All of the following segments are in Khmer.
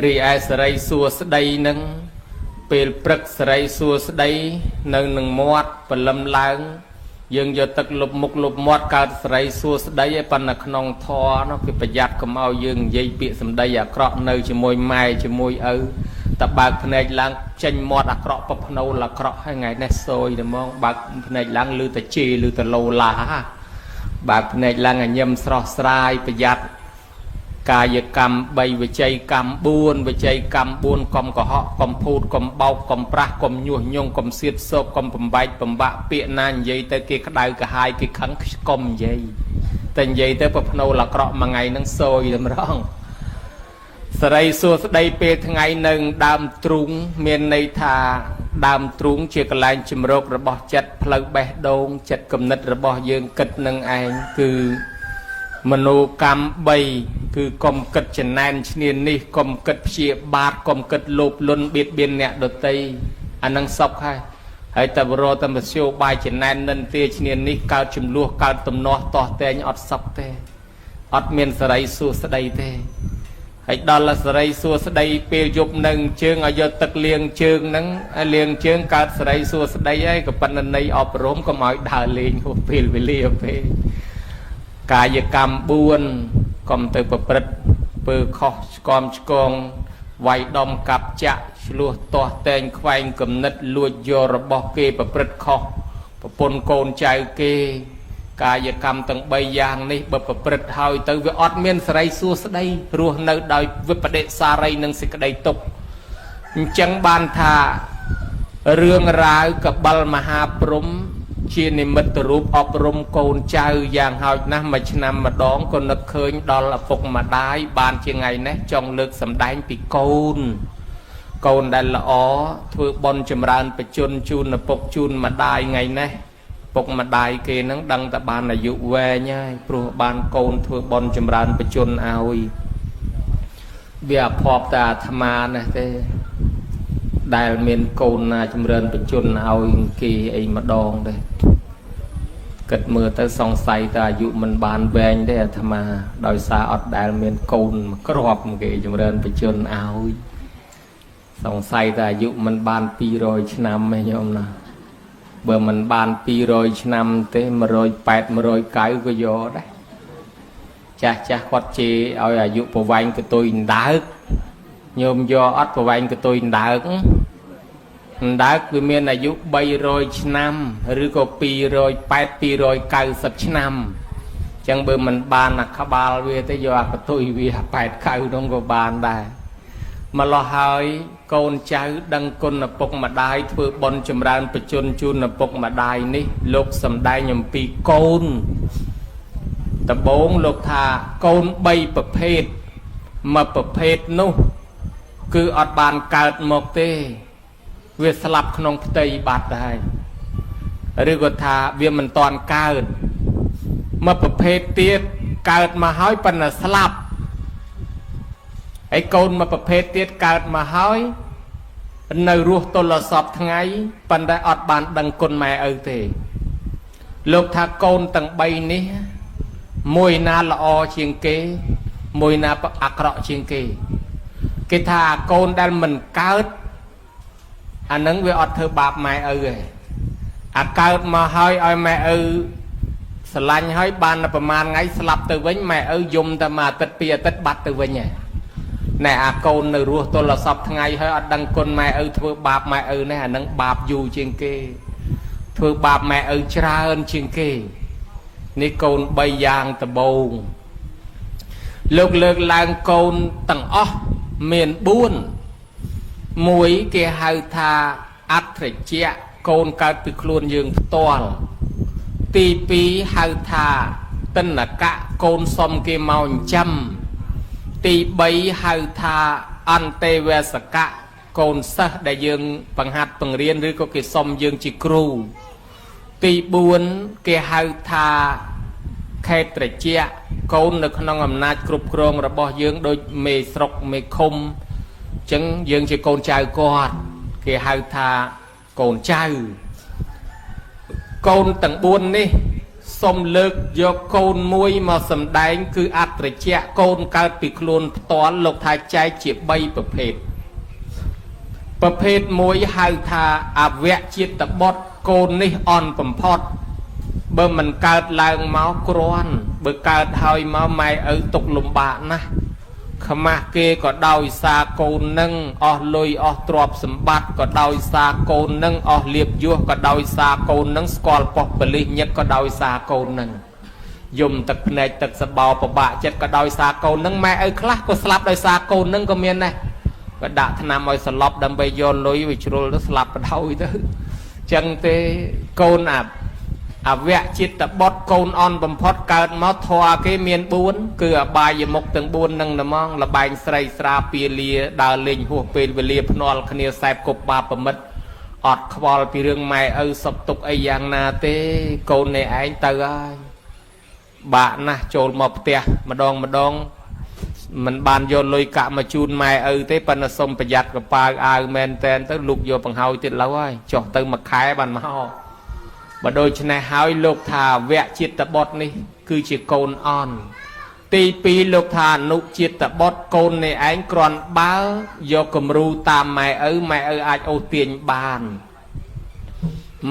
រីឯសរីសួស្តីនឹងពេលព្រឹកសរីសួស្តីនៅនឹងមាត់ព្រលឹមឡើង យើងយកទឹកលុបមុខលុបមាត់កើតសរីសួស្តីឯប៉ុន្តែក្នុងធម៌នោះគេប្រយ័ត្នកុំឲ្យយើងនិយាយពាក្យសម្ដីអាក្រក់នៅជាមួយម៉ែជាមួយឪតែបើកភ្នែកឡើងចេញមាត់អាក្រក់ប្រភ្នូលអាក្រក់ហើយថ្ងៃនេះសយតែហ្មងបើកភ្នែកឡើងឮតែជេរឮតែលោឡាបើកភ្នែកឡើងឲ្យញឹមស្រស់ស្រាយប្រយ័ត្នកាយកម្ម3វិជ័យកម្ម4វិជ័យកម្ម4កុំកុហកកុំភូតកុំបោកកុំប្រាស់កុំញុះញង់កុំសៀតសោកកុំបំបែកបំបាក់ពាក្យណានិយាយទៅគេក្តៅក្រហាយគេខឹងកុំនិយាយតែនិយាយទៅប្រភ្នូលអាក្រក់មួយថ្ងៃហ្នឹងសយតែម្ដងសរីសួស្តីពេលថ្ងៃនឹងដើមទ្រូងមានន័យថាដើមទ្រូងជាកន្លែងជំរករបស់ចិត្តផ្លូវបេះដូងចិត្តគំនិតរបស់យើងគិតនឹងឯងគឺមโนកម្ម3គឺកុំគិតចំណែនឈ្នាននេះកុំគិតព្យាបាទកុំគិតលោភលន់បៀតបៀនអ្នកដតីអានឹងសពហើយហើយតែរកតែមធ្យោបាយចំណែននិន្ទាឈ្នាននេះកើតចំនួនកើតទំនាស់តោះតែងអត់សពទេអត់មានសរីសួស្តីទេហើយដល់សរីសួស្តីពេលយប់នឹងជើងឲ្យយកទឹកលាងជើងហ្នឹងឲ្យលាងជើងកើតសរីសួស្តីហើយក៏ប៉ុន្តែន័យអប់រំកុំឲ្យដើរលេងហួសពេលវេលាពេកកាយកម្ម4កុំទៅប្រព្រឹត្តពើខុសឆ្គំឆ្គងវាយដំកាប់ចាក់ឆ្លោះទាស់តែងខ្វែងគំនិតលួចយករបស់គេប្រព្រឹត្តខុសប្រពន្ធកូនចៅគេកាយកម្មទាំង3យ៉ាងនេះបើប្រព្រឹត្តហើយទៅវាអត់មានសេរីសួស្តីរស់នៅដោយវិបដិសារីនិងសេចក្តីទុក្ខអញ្ចឹងបានថារឿងរ៉ាវកបិលមហាព្រំជានិមិត្តរូបអប់រំកូនចៅយ៉ាងហោចណាស់មួយឆ្នាំម្ដងក៏នឹកឃើញដល់ឪពុកម្ដាយបានជាថ្ងៃនេះចង់លើកសម្ដែងពីកូន កូនដែលល្អធ្វើបុណ្យចម្រើនបជនជូនឪពុកជូនម្ដាយថ្ងៃនេះពុកម្ដាយគេនឹងដឹងតែបានអាយុវែងហើយព្រោះបានកូនធ្វើបុណ្យចម្រើនបជនឲ្យវាអភ័ព្វតែអាត្មានេះទេដែលមានកូនណាចម្រើនបជនឲ្យគេអីម្ដងទេគិតមើលទៅសង្ស័យតែអាយុមិនបានវែងទេអាត្មាដោយសារអត់ដែលមានកូនមួយគ្រាប់គេចម្រើនបជនឲ្យសង្ស័យតែអាយុមិនបាន200ឆ្នាំទេញោមណាបើមិនបាន200ឆ្នាំទេ180 190ក៏យកដែរចាស់ចាស់គាត់ជេរឲ្យអាយុប្រវែងកតុយអណ្ដើកញោមយកអត់ប្រវែងកតុយអណ្ដើកអណ្ដើកវាមានអាយុ300ឆ្នាំឬក៏280 290ឆ្នាំអញ្ចឹងបើមិនបានអាក្បាលវាទេយកអាកតុយវា8 9នោះក៏បានដែរម្លោះហើយកូនចៅដឹងគុណឪពុកម្ដាយធ្វើបុណ្យចម្រើនបជនជូនឪពុកម្ដាយនេះលោកសំដែងអំពីកូនដំបូងលោកថាកូន3ប្រភេទមួយប្រភេទនោះគឺអត់បានកើតមកទេវាស្លាប់ក្នុងផ្ទៃបាត់ហើយឬក៏ថាវាមិនតាន់កើតមួយប្រភេទទៀតកើតមកហើយប៉ុន្តែស្លាប់ហើយកូនមួយប្រភេទទៀតកើតមកហើយនៅរស់ទល់សពថ្ងៃប៉ុន្តែអត់បានដឹងគុណម៉ែឪទេលោកថាកូនទាំង3នេះមួយណាល្អជាងគេមួយណាអាក្រក់ជាងគេគេថាកូនដែលមិនកើតអានឹងវាអត់ធ្វើបាបម៉ែឪទេអាកើតមកហើយឲ្យម៉ែឪស្រឡាញ់ហើយបានតែប្រហែលថ្ងៃស្លាប់ទៅវិញម៉ែឪយំតែមួយអាទិត្យពីរអាទិត្យបាត់ទៅវិញហ៎ណែអាកូននៅរស់ទល់សពថ្ងៃហើយអត់ដឹងគុណម៉ែឪធ្វើបាបម៉ែឪនេះអានឹងបាបយូរជាងគេធ្វើបាបម៉ែឪច្រើនជាងគេនេះកូន3យ៉ាងដំបូងលោកលើកឡើងកូនទាំងអស់មាន4មួយគេហៅថាអត្រជ្ជៈកូនកើតពីខ្លួនយើងផ្ទាល់ទី2ហៅថាតិនកៈកូនសុំគេមកចិញ្ចឹមទី3ហៅថាអន្តេវសកៈកូនសិស្សដែលយើងបង្ហាត់បង្រៀនឬក៏គេសុំយើងជាគ្រូទី4គេហៅថាខេត្រជ្ជៈកូននៅក្នុងអំណាចគ្រប់គ្រងរបស់យើងដូចមេស្រុកមេឃុំអញ្ចឹងយើងជាកូនចៅគាត់គេហៅថាកូនចៅកូនទាំង4នេះ សូមលើកយកកូនមួយមកសម្ដែងគឺអត្រជាកូនកើតពីខ្លួនផ្ទាល់លោកថាចែកជា3ប្រភេទប្រភេទមួយហៅថាអវជាតិបុត្រកូននេះអន់បំផុតបើមិនកើតឡើងមកគ្រាន់បើកើតហើយមកម៉ែឪទុកលំបាកណាស់ខ្មាស់គេក៏ដោយសារកូននឹងអស់លុយអស់ទ្រព្យសម្បត្តិក៏ដោយសារកូននឹងអស់លៀបយសក៏ដោយសារកូននឹងស្គាល់ប៉ុស្តិ៍ប៉ូលីសញឹកក៏ដោយសារកូននឹងយំទឹកភ្នែកទឹកសបោពិបាកចិត្តក៏ដោយសារកូននឹងម៉ែឪខ្លះក៏ស្លាប់ដោយសារកូននឹងក៏មានដែរក៏ដាក់ថ្នាំឲ្យសន្លប់ដើម្បីយកលុយវាជ្រុលទៅស្លាប់បដ ாய் ទៅចឹងទេកូនអាអវជាតិបុត្រកូនអន់បំផុតកើតមកធွာគេមាន4គឺអបាយមុខទាំង4នឹងត្មងលបែងស្រីស្រាពាលាដើរលេងហួសពេលវេលាភ្នាល់គ្នាសែបគប់បាបប្រមិតអត់ខ្វល់ពីរឿងម៉ែឪសពទុកអីយ៉ាងណាទេកូននេះឯងទៅហើយបាក់ណាស់ចូលមកផ្ទះម្ដងម្ដងមិនបានយកលុយកាក់មកជូនម៉ែឪទេប៉ុន្តែសុំប្រយ័ត្នកប៉ាវអាវមែនតែនទៅលុកយកបង្ហើយទៀតឡើយហើយចុះទៅមួយខែបានមកបើដូច្នេះហើយលោកថាវៈជាតិបុត្រនេះគឺជាកូនអន់ទី2លោកថាអនុជាតិបុត្រកូននេះឯងគ្រាន់បើយកគំរូតាមម៉ែឪម៉ែឪអាចអូសទាញបាន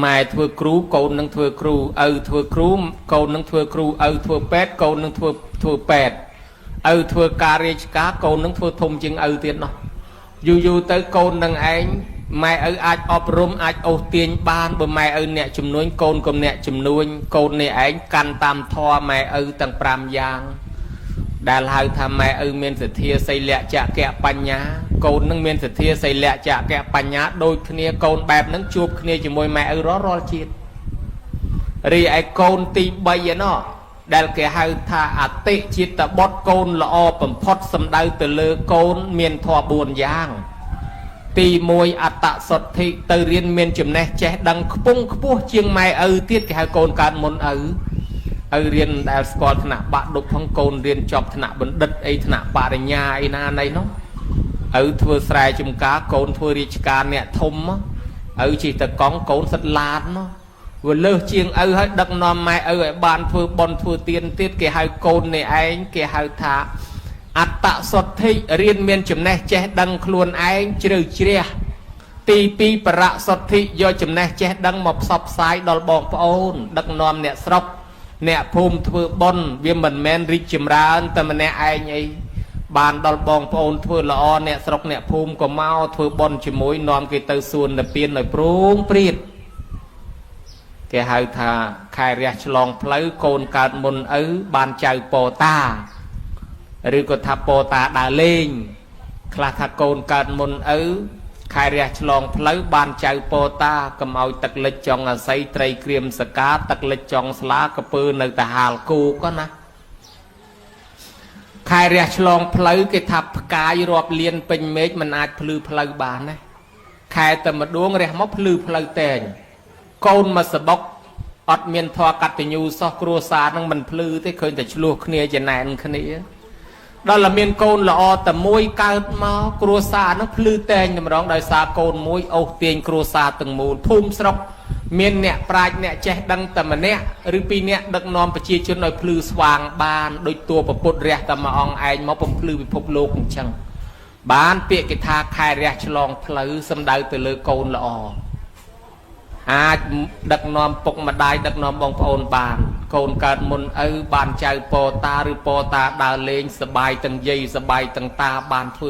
ម៉ែធ្វើគ្រូកូននឹងធ្វើគ្រូឪធ្វើគ្រូកូននឹងធ្វើគ្រូឪធ្វើពេទ្យកូននឹងធ្វើពេទ្យឪធ្វើការរាជការកូននឹងធ្វើធំជាងឪទៀតនោះយូរយូរទៅកូននឹងឯងម៉ែឪអាចអប់រំអាចអូសទាញបានបើម៉ែឪអ្នកជំនួញកូនក៏អ្នកជំនួញកូននេះឯងកាន់តាមធម៌ម៉ែឪទាំង5យ៉ាងដែលហៅថាម៉ែឪមានសទ្ធាសីលៈចកៈបញ្ញាកូននឹងមានសទ្ធាសីលៈចកៈបញ្ញាដូចគ្នាកូនបែបនឹងជួបគ្នាជាមួយម៉ែឪរាល់ជាតិរីឯកូនទី3ឯណោះដែលគេហៅថាអតិជាតិបុត្រកូនល្អបំផុតសំដៅទៅលើកូនមានធម៌4យ៉ាងទី1អត្តសុទ្ធិទៅរៀនមានចំណេះចេះដឹងខ្ពង់ខ្ពស់ជាងម៉ែឪទៀតគេហៅកូនកើតមុនឪឪរៀនដែលស្គាល់ថ្នាក់បាក់ឌុបផងកូនរៀនចប់ថ្នាក់បណ្ឌិតអីថ្នាក់បរិញ្ញាអីណាណីនោះឪធ្វើស្រែចម្ការកូនធ្វើរាជការអ្នកធំឪជិះតកង់កូនសិតឡានមកវាលើសជាងឪហើយដឹកនាំម៉ែឪឲ្យបានធ្វើបុណ្យធ្វើទានទៀតគេហៅកូននេះឯងគេហៅថាអត្តសុទ្ធិរៀនមានចំណេះចេះដឹងខ្លួនឯងជ្រៅជ្រះទី2បរសុទ្ធិយកចំណេះចេះដឹងមកផ្សព្វផ្សាយដល់បងប្អូនដឹកនាំអ្នកស្រុកអ្នកភូមិធ្វើបុណ្យវាមិនមែនរីកចម្រើនតែម្នាក់ឯងអីបានដល់បងប្អូនធ្វើល្អអ្នកស្រុកអ្នកភូមិក៏មកធ្វើបុណ្យជាមួយនាំគេទៅសួននិព្វានឲ្យព្រងព្រាតគេហៅថាខែរះឆ្លងផ្លូវកូនកើតមុនឪបានចៅពោតាឬក៏ថាពោតាដើរលេងខ្លះថាកូនកើតមុនឪខែរះឆ្លងផ្លូវបានចៅពោតាកុំឲ្យទឹកលិចចង់អាស័យត្រីក្រៀមសកាទឹកលិចចង់ស្លាកពើនៅតាហាលគោក៏ណាខែរះឆ្លងផ្លូវគេថាផ្កាយរាប់លានពេញមេឃមិនអាចភ្លឺផ្លូវបានណាខែតែម្ដួងរះមកភ្លឺផ្លូវតែងកូនមកសបុកអត់មានធម៌កតញ្ញូសោះគ្រួសារនឹងមិនភ្លឺទេឃើញតែឆ្លោះគ្នាចំណែនគ្នាដល់តែមានកូនល្អតែមួយកើតមកគ្រួសារនឹងភ្លឺតែងតម្រងដោយសារកូនមួយអូសទាញគ្រួសារទាំងមូលភូមិស្រុកមានអ្នកប្រាជ្ញអ្នកចេះដឹងតែម្នាក់ឬពីរនាក់ដឹកនាំប្រជាជនឲ្យភ្លឺស្វាងបានដូចតួពុទ្ធរះតែមួយអង្គឯងមកបំភ្លឺពិភពលោកអញ្ចឹងបានពាក្យគេថាខែរះឆ្លងផ្លូវសំដៅទៅលើកូនល្អអាចដឹកនាំពុកម្ដាយដឹកនាំបងប្អូនបានកូនកើតមុនឪបានចៅពោតាឬពោតាដើរលេងសបាយទាំងយាយសបាយទាំងតាបានធ្វើ